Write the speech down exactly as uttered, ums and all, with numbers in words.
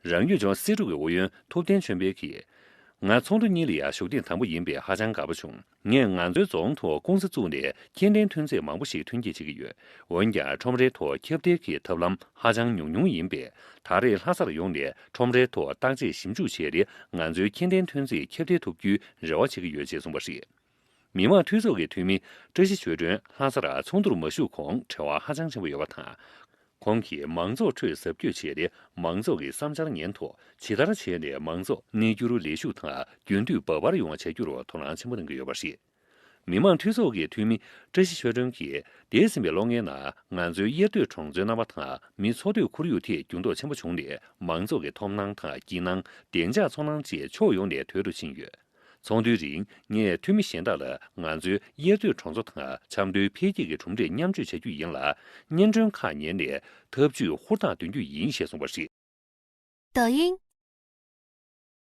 རང་སྐྱོང་ལྗོངས་སྲིད་གྲོས་ཀྱི་ཨུ་ཡོན་ཐུབ་བསྟན་ཆོས་འཕེལ་གྱིས། ང་ཚོགས་འདུ་གཉིས་ལ་ཡང་བཞུགས་ཐེངས་དང་པོ་ཡིན་པས་ཧ་ཅང་དགའ་པོ་བྱུང་། ངས་ང་ཚོའི་རྫོང་དུ་ཀུང་སི་བཙུགས་ནས་ཁྱད་ལྡན་ཐོན་རྫས་མང་པོ་ཞིག་ཐོན་སྐྱེད་བྱེད་ཀྱི་ཡོད། འོན་ཀྱང་ཁྲོམ་རའི་ཐོག་ཁྱབ་གདལ་གྱི་ཐབས་ལམ་ཧ་ཅང་ཉུང་ཉུང་ཡིན་པས། ད་རེས་ལྷ་སར་ཡོང་ནས་ཁྲོམ་རའི་ཐོག་བརྟག་དཔྱད་ཞིབ་འཇུག་བྱས་ཏེ། ང་ཚོའི་ཁྱད་ལྡན་ཐོན་རྫས་ཁྱབ་གདལ་ཐུབ་རྒྱུའི་རེ་བ་བྱེད་ཀྱི་ཡོད་ཅེས་གསུངས་པ་རེད། མི་དམངས་འཐུས་ཚོགས་ཀྱི་འཐུས་མི་བཀྲ་ཤིས་ཆོས་སྒྲོན་ལྷ་སར་ཚོགས་འདུར་མ་ཞུགས་གོང་བྲེལ་བ་ཧ་ཅང་ཆེན་པོ་ཡོད་པ་དང་། ཁོང་གིས་མང་ཚོགས་ཁྲོད་གཟབ་སྤྱོད་བྱས་ཏེ། མང་ཚོགས་ཀྱི་བསམ་འཆར་ཉན་ཐོག་ཇི་ལྟར་བྱས་ནས་མང་ཚོགས་གནས་འགྱུར་ལས་ཞུགས་དང་རྒྱུན་མཐུད་འབབ་འཕར་ཡོང་བ་བྱ་རྒྱུར་དོ་སྣང་ཆེན་པོ་གནང་གི་ཡོད་པ་རེད། མི་དམངས་འཐུས་ཚོགས་ཀྱི་འཐུས་མི་བཀྲ་ཤིས་ཆོས་སྒྲོན་གྱིས། འདས་ཟིན་པའི་ལོ་ལྔའི་ནང་ང་ཚོའི་གཡར་སྡོད་གྲོང་ཚོའི་རྣམ་པ་དང་མི་འཚོ་སྡོད་ཁོར་ཡུག་ཐད་འགྱུར་ལྡོག་ཆེན་པོ་བྱུང་ནས། མང་ཚོགས་ཀྱི་ཐོབ་སྣང་དང་སྐྱིད་སྣང་། བདེ་འཇགས་ཚོར་སྣང་བཅས་ཕྱོགས་ཡོངས་ནས་དོད་དུ་ཕྱིན་ཡོད། ཚོགས་འདུའི་རིང་ངས་འཐུས་མི་གཞན་དག་ལ་ང་ཚོའི་གཡར་སྡོད་གྲོང་ཚོ་དང་ཆབ་མདོའི་འཕེལ་རྒྱས་ཀྱི་གྲུབ་འབྲས་མཉམ་སྤྱོད་བྱ་རྒྱུ་ཡིན་ལ། སྙན་སྒྲོན་ཁག་ཉན་ནས་ཐབས་ཇུས་ཧུར་ཐག་འདོན་རྒྱུ་ཡིན་ཞེས་གསུངས་པ་རེད། 抖音、